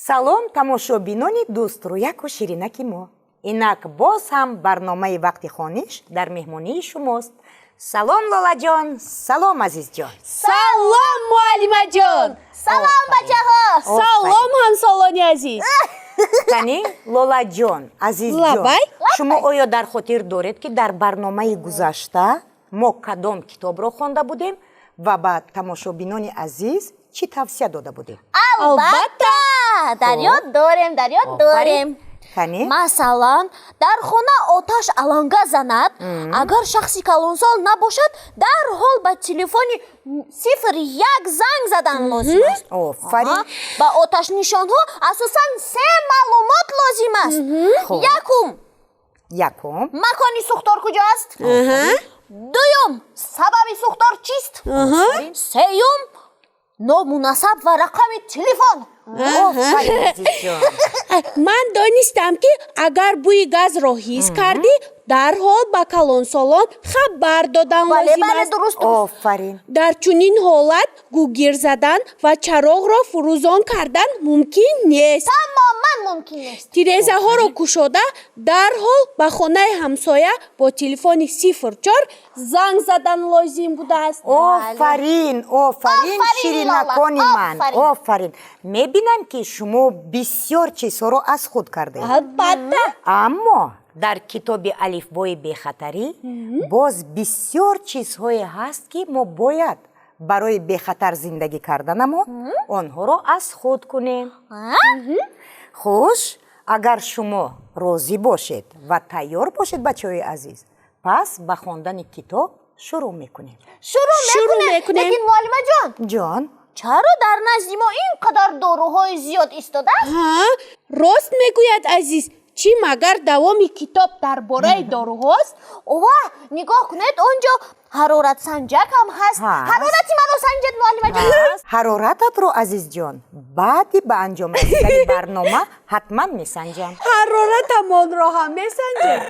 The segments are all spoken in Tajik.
Салом, тамошобинони дӯстрӯяку ширинаки мо. Инак боз ҳам барномаи «Вақти хониш» дар меҳмонии шумост. Салом, Лолаҷон, салом, Азизҷон. Салом, муаллимаҷон. Салом, бачаҳо. Салом, ҳамсолони азиз. Кани, Лолаҷон, Азизҷон. Лабай. Шумо оё дар хотир доред, ки дар барномаи гузашта мо кадом китобро хонда будем ва ба тамошобинони азиз чӣ тавсия дода будем? Албатта, дар ёд дорем, дар ёд дорем. Кани. Масалан, дар хона оташ аланга занад, агар шахси калонсол набошад, дарҳол ба телефони 01 занг задан лозим аст. Офарин. Ба оташнишонҳо асосан се маълумот лозим аст. Якум: Якум. макони сӯхтор куҷо аст. Дуюм: сабаби сӯхтор чист. Сеюм: ному насаб ва рақами телефон. Офарин, Азизҷон. Ман донистам, ки агар бӯи газро ҳис кардӣ, дарҳол ба калонсолон хабар додан лозим аст. Дуруст, дуруст. Офарин. Дар чунин ҳолат гугирд задан ва чароғро фурӯзон кардан мумкин нест. Тамоман мумкин нест. Тирезаҳоро кушода, дарҳол ба хонаи ҳамсоя бо телефони 04 занг задан лозим будааст. Офарин, офарин. Офарин, Ширинакони Лола, ман. офарин. Офарин. Мебинам, ки шумо бисёр чизҳоро аз худ кардаед. Албатта. Аммо дар китоби «Алифбои бехатарӣ» боз бисёр чизҳое ҳаст, ки мо бояд барои бехатар зиндагӣ карданамон онҳоро аз худ кунем. Хуш, агар шумо розӣ бошед ва тайёр бошед, бачаҳои азиз, пас ба хондани китоб шурӯъ мекунем. Шурӯъ Шурӯъ мекунем. мекунем. Лекин, муаллимаҷон, Ҷон. чаро дар назди мо ин қадар доруҳои зиёд истодааст? Ҳа, рост мегӯяд Азиз. Чӣ магар давоми китоб дар бораи доруҳост? Ова, нигоҳ кунед, он ҷо ҳароратсанҷак ҳам ҳаст. Ҳаст. Ҳарорати маро санҷед, муаллимаҷон. Ҳарорататро, Азизҷон, баъди ба анҷом расидани барнома ҳатман месанҷам. Ҳароратамонро ҳам месанҷед?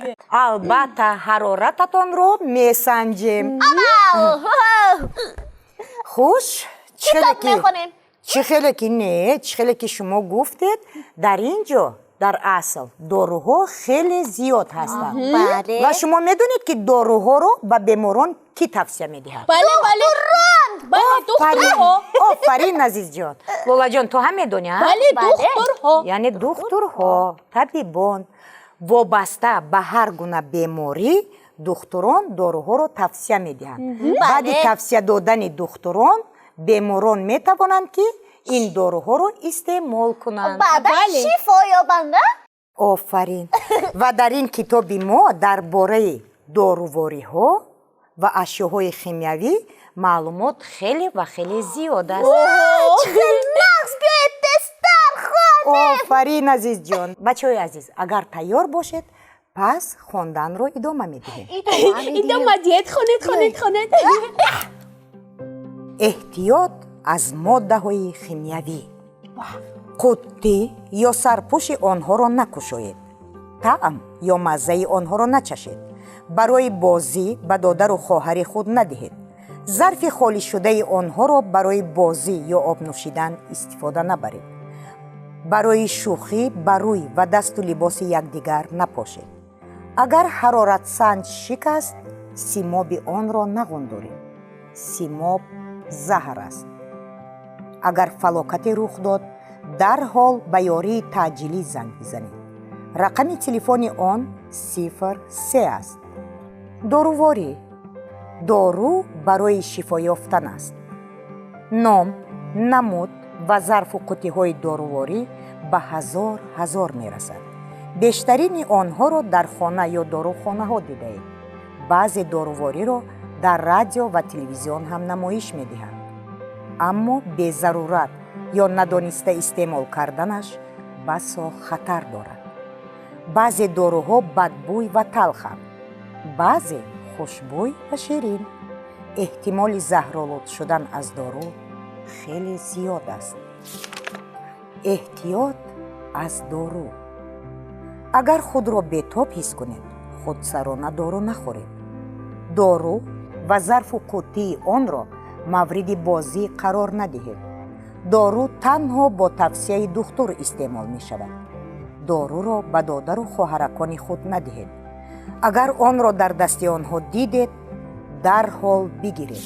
Албатта, ҳарорататонро месанҷем. Хуш. Китоб мехонем. Чӣ хеле ки не, чӣ хеле ки шумо гуфтед, дар ин ҷо дар асл доруҳо хеле зиёд ҳастанд. Ва шумо медонед, ки доруҳоро ба беморон кӣ тавсия медиҳад? Бале, духтурҳо. Офарин, Азизҷон. Лолаҷон, ту ҳам медонӣ, а? Бале, духтурҳо. Яъне духтурҳо, табибон. Вобаста ба ҳар гуна беморӣ духтурон доруҳоро тавсия медиҳанд. Баъди тавсия додани духтурон беморон метавонанд, ки ин доруҳоро истеъмол кунанд. Баъдан шифо ёбанд, а? Офарин. Ва дар ин китоби мо дар бораи дорувориҳо ва ашёҳои химиявӣ маълумот хеле ва хеле зиёд аст. Чӣ хел нағз, биёед, тезтар хонем. Офарин, Азизҷон. Бачаҳои азиз, агар тайёр бошед, пас хонданро идома медиҳем. Идома диҳед, хонед, хонед, хонед. Эҳтиёт аз моддаҳои химиявӣ. Қуттӣ ё сарпӯши онҳоро накушоед, таъм ё маззаи онҳоро начашед, барои бозӣ ба додару хоҳари худ надиҳед, зарфи холишудаи онҳоро барои бозӣ ё об нӯшидан истифода набаред, барои шӯхӣ ба рӯй ва дасту либоси якдигар напошед. Агар ҳароратсанҷ шикаст, симоби онро нағундоред. Симоб заҳр аст. Агар фалокате рух дод, дарҳол ба ёрии таъҷилӣ занг бизанед. Рақами телефони он 03 аст. Доруворӣ. Дору барои шифо ёфтан аст. Ном, намуд ва зарфу қуттиҳои доруворӣ ба ҳазор ҳазор мерасад. Бештарини онҳоро дар хона ё дорухонаҳо дидаед. Баъзе дорувориро дар радио ва телевизион ҳам намоиш медиҳанд. Аммо безарурат ё надониста истеъмол карданаш басо хатар дорад. Баъзе доруҳо бадбӯй ва талханд, баъзе хушбӯй ва ширин. Эҳтимоли заҳролуд шудан аз дору хеле зиёд аст. Эҳтиёт аз дору. Агар худро бетоб ҳис кунед, худсарона дору нахӯред. Дору ва зарфу қуттии онро мавриди бозӣ қарор надиҳед. Дору танҳо бо тавсияи духтур истеъмол мешавад. Доруро ба додару хоҳаракони худ надиҳед. Агар онро дар дасти онҳо дидед, дарҳол бигиред.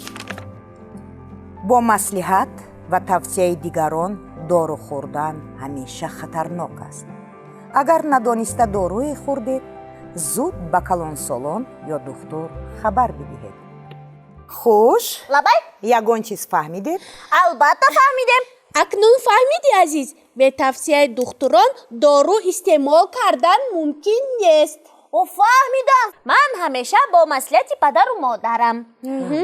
Бо маслиҳат ва тавсияи дигарон дору хӯрдан ҳамеша хатарнок аст. Агар надониста доруе хӯрдед, зуд ба калонсолон ё духтур хабар бидиҳед. Хуш. Лабай. Ягон чиз фаҳмидед? Албатта, фаҳмидем. Акнун фаҳмидӣ, азиз, бе тавсияи духтурон дору истеъмол кардан мумкин нест. О, фаҳмидам. Ман ҳамеша бо маслиҳати падару модарам,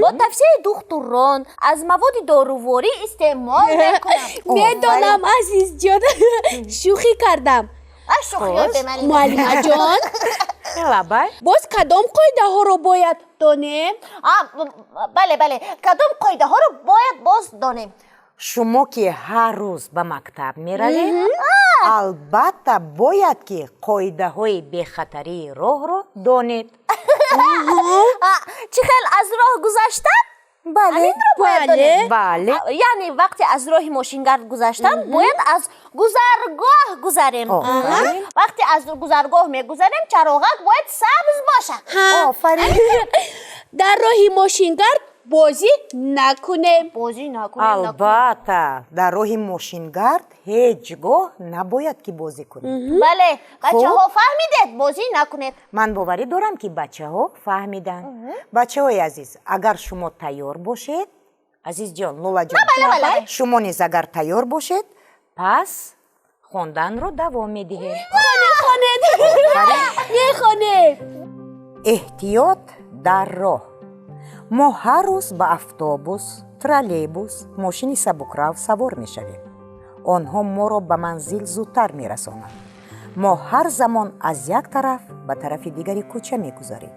бо тавсияи духтурон аз маводи доруворӣ истеъмол мекунам. Медонам, азизҷон, шӯхӣ кардам. Муаллимаҷон. Лабай. Боз кадом қоидаҳоро бояд донем? Бале, бале, кадом қоидаҳоро бояд боз донем? Шумо ки ҳар рӯз ба мактаб меравед, албатта, бояд ки қоидаҳои бехатарии роҳро донед. Чӣ хел аз роҳ гузаштан? Бале. Бале. Бале. Яъне вақте аз роҳи мошингард гузаштан, бояд аз гузаргоҳ гузарем. Вақте аз гузаргоҳ мегузарем, чароғак бояд сабз бошад. Офарин. Дар роҳи мошингард бозӣ накунем. Бозӣ накунем. Албатта, дар роҳи мошингард ҳеҷ гоҳ набояд ки бозӣ кунем. Бале, бачаҳо, фаҳмидед? Бозӣ накунед. Ман боварӣ дорам, ки бачаҳо фаҳмиданд. Бачаҳои азиз, агар шумо тайёр бошед, азизҷон, лолаҷон, шумо низ агар тайёр бошед, пас хонданро давом медиҳем. Хонед, мехонем. Эҳтиёт дар роҳ. Мо ҳар рӯз ба автобус, троллейбус, мошини сабукрав савор мешавем. Онҳо моро ба манзил зудтар мерасонанд. Мо ҳар замон аз як тараф ба тарафи дигари кӯча мегузарем.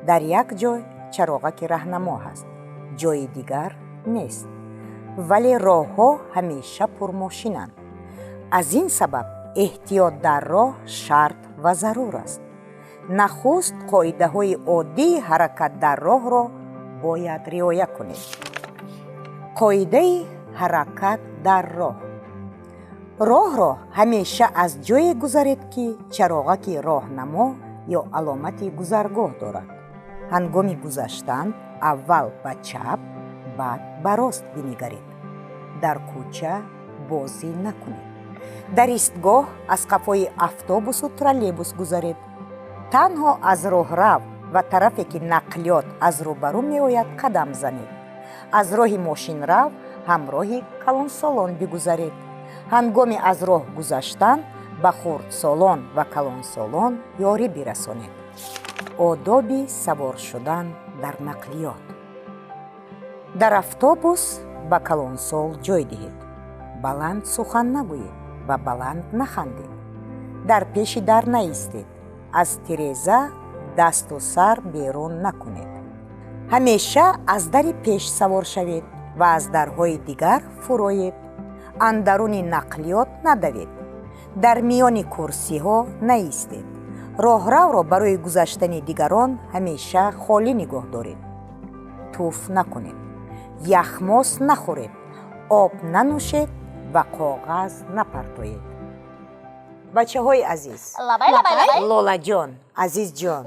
Дар як ҷой чароғаки раҳнамо ҳаст, ҷои дигар нест, вале роҳҳо ҳамеша пурмошинанд. Аз ин сабаб эҳтиёт дар роҳ шарт ва зарур аст. Нахуст қоидаҳои оддии ҳаракат дар роҳро бояд риоя кунед. Қоидаи ҳаракат дар роҳ. Роҳро ҳамеша аз ҷое гузаред, ки чароғаки роҳнамо ё аломати гузаргоҳ дорад. Ҳангоми гузаштан аввал ба чап, баъд ба рост бинигаред. Дар кӯча бозӣ накунед. Дар истгоҳ аз қафои автобусу троллейбус гузаред. Танҳо аз роҳрав ва тарафе, ки нақлиёт аз рӯбарӯ меояд, қадам занед. Аз роҳи мошинрав ҳамроҳи калонсолон бигузаред. Ҳангоми аз роҳ гузаштан ба хурдсолон ва калонсолон ёрӣ бирасонед. Одоби савор шудан дар нақлиёт. Дар автобус ба калонсол ҷой диҳед. Баланд сухан нагӯед ва баланд нахандед. Дар пеши дар наистед. Аз тиреза дасту сар берун накунед. Ҳамеша аз дари пеш савор шавед ва аз дарҳои дигар фуроед. Андаруни нақлиёт надавед. Дар миёни курсиҳо наистед. Роҳравро барои гузаштани дигарон ҳамеша холӣ нигоҳ доред. Туф накунед, яхмос нахӯред, об нанӯшед ва коғаз напартоед. Бачаҳои азиз, лолаҷон, азизҷон,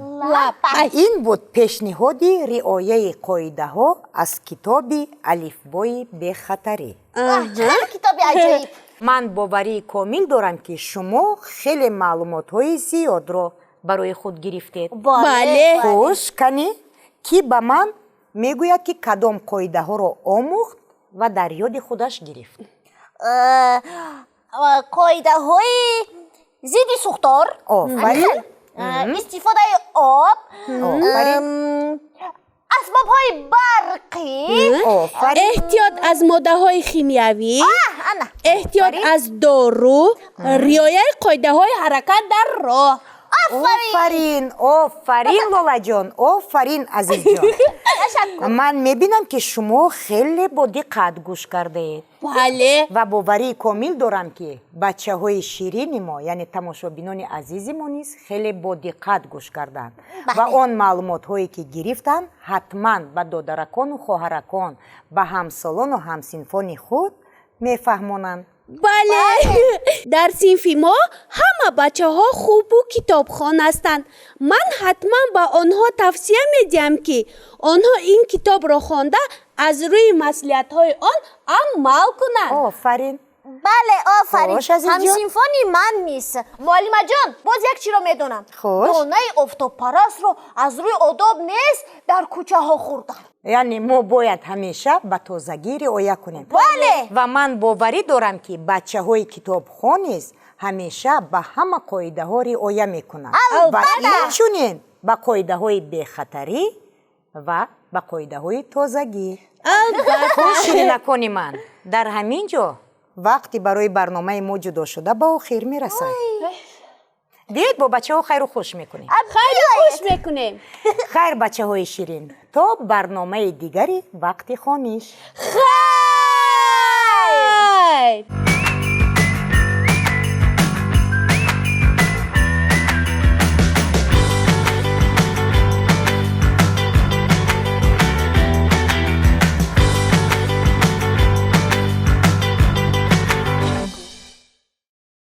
ин буд пешниҳоди риояи қоидаҳо аз китоби «Алифбои бехатарӣ». Китоби аҷоиб. Ман боварии комил дорам, ки шумо хеле маълумотҳои зиёдро барои худ гирифтед. Бале. Хуш, канӣ, кӣ ба ман мегӯяд, ки кадом қоидаҳоро омӯхт ва дар ёди худаш гирифт? Қоидаҳои зидди сӯхтор. Офарин. Истифодаи об. Офарин. Асбобҳои барқӣ. Офарин. Эҳтиёт аз моддаҳои химиявӣ. Ана. Эҳтиёт аз дору, риояи қоидаҳои ҳаракат дар роҳ. Офарин, офарин, лолаҷон, офарин, азизҷон. Ман мебинам, ки шумо хеле бо диққат гӯш кардаед. Бале. Ва боварии комил дорам, ки бачаҳои ширини мо, яъне тамошобинони азизи мо низ хеле бо диққат гӯш карданд ва он маълумотҳое, ки гирифтанд, ҳатман ба додаракону хоҳаракон, ба ҳамсолону ҳамсинфони худ Мефаҳмонанд. Бале, дар синфи мо ҳама бачаҳо хубу китобхон ҳастанд. Ман ҳатман ба онҳо тавсия медиҳам, ки онҳо ин китобро хонда, аз рӯи маслиҳатҳои он амал кунанд. Офарин! Бале, офарин. Хуш, азизҷон. Ҳамсинфони ман низ, муаллимаҷон, боз як чиро медонам. Хуш. Донаи офтобпарастро аз рӯи одоб нест дар кӯчаҳо хӯрдан. Яъне мо бояд ҳамеша ба тозагӣ риоя кунем. Бале. Ва ман боварӣ дорам, ки бачаҳои китобхон низ ҳамеша ба ҳама қоидаҳо риоя мекунанд ва Албатта. инчунин ба қоидаҳои бехатарӣ ва ба қоидаҳои тозагӣ. Албатта. Хуш, ширинакони ман, дар ҳамин ҷо вақти барои барномаи мо ҷудошуда ба охир мерасад. Биёед, бо бачаҳо хайру хуш мекунем. Хайру хуш мекунем. Хайр, бачаҳои ширин, то барномаи дигари «Вақти хониш». Хайр.